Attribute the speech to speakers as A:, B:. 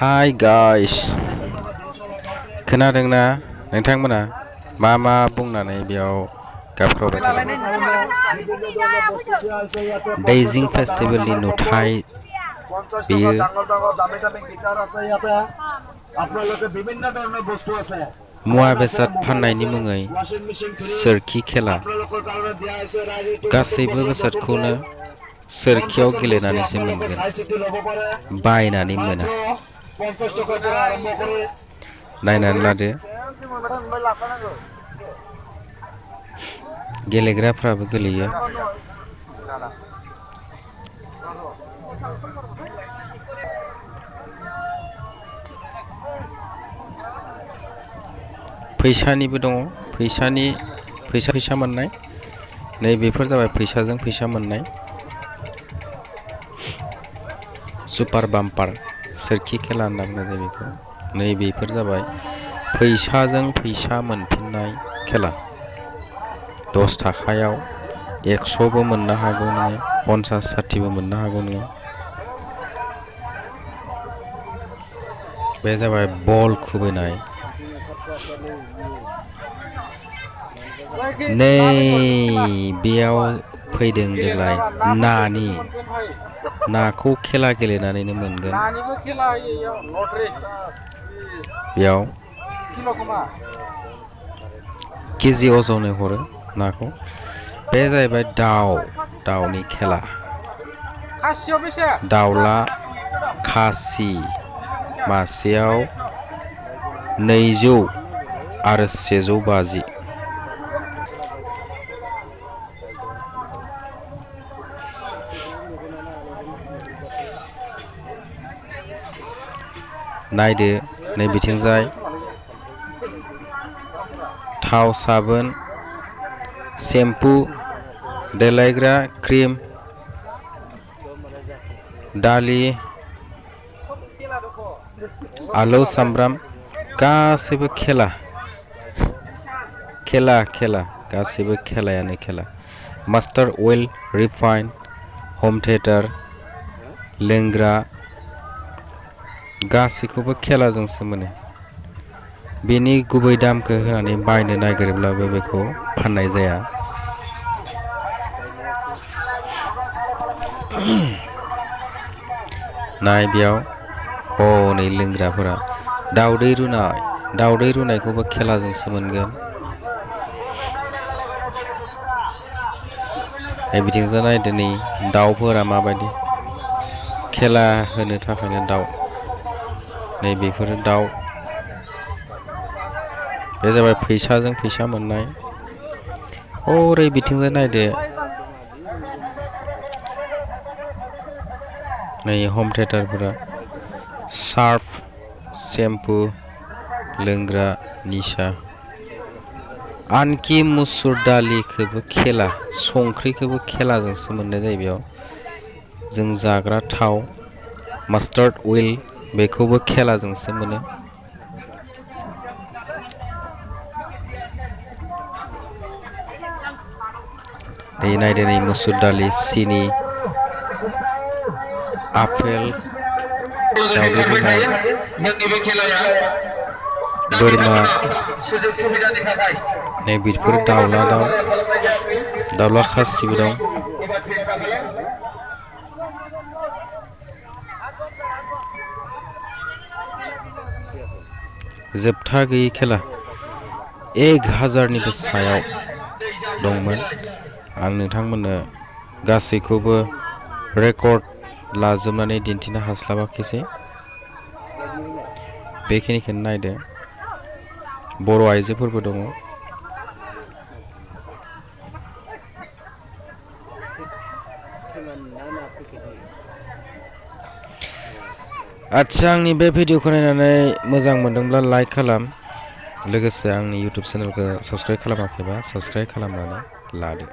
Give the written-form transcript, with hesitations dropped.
A: Hi guys, खोनादोंना नोंथांमोना मा बुंनानै बेयाव गाबख्रावबाय थादों? दैजिं फेस्टिभेलनि नुथाय बेयो मुवा बेसाद फाननायनि मुङै सोरखि खेला गासैबो बेसादखौनो सोरखियाव गेलेनानैसो मोनगोन बायनानै मोना नायनानै लादो गेलेग्राफ्राबो गेलेयो फैसानिबो दङ फैसा मोननाय नै बेफोर जाबाय फैसाजों फैसा मोननाय सुपार बाम्पार सोरखि खेला होनना बुंनाय जायो बेखौ नै बेफोर जाबाय फैसाजों फैसा मोनफिननाय खेला 10 थाखायाव 100बो मोननो हागौ नोङो 50-60बो मोननो हागौ नोङो बे जाबाय बल खुबैनाय नै बेयाव फैदों देग्लाय नाखौ खेला गेलेनानैनो मोनगोन बेयाव केजि अजनै हरो नाखौ बे जाहैबाय दाउनि खेला दाउला खासि मासेयाव 200 आरो 150 नायदो नै बिथिंजाय थाव साबोन सेम्पु देलायग्रा क्रिम दालि आलौ सामब्राम गासैबो खेला गासैबो खेलायानो खेला मास्टार अइल रिफाइन होम थिएटार लोंग्रा गासैखौबो खेलाजोंसो मोनो बेनि गुबै दामखौ होनानै बायनो नागिरब्लाबो बेखौ फाननाय जाया नाय बेयाव नै लोंग्राफोरा दाउदै रुनायखौबो खेलाजोंसो मोनगोन बिथिंजाय नायदो नै दाउफोरा माबायदि खेला होनो थाखायनो दाउ नै बेफोर दाउ बे जाबाय फैसाजों फैसा मोननाय ओरै बिथिंजाय नायदो नै होम थिएटारफोरा सार्फ सेम्पु लोंग्रा निसा आनखि मुसुर दालिखौबो खेला संख्रिखौबो खेलाजोंसो मोननाय जायो बेयाव जों जाग्रा थाव मास्टार्ड अइल बेखौबो खेलाजोंसो मोनो नायदो नै मुसुर दालि सिनि आपेल दाउदै रुनाय बोरमा नै बेफोर दाउला खासिबो दं जोबथा गैयै खेला 1000निबो सायाव दंमोन आं नोंथांमोननो गासैखौबो रेकर्ड लाजोबनानै दिन्थिनो हास्लाबाखैसै बेखिनिखौनो नायदो बर' आइजोफोरबो दङ आच्छा आंनि बे भिडिअखौ नायनानै मोजां मोनदोंब्ला लाइक खालाम लोगोसे आंनि इउटिउब चेनेलखौ साबस्क्राइब खालामाखैबा साबस्क्राइब खालामनानै लादो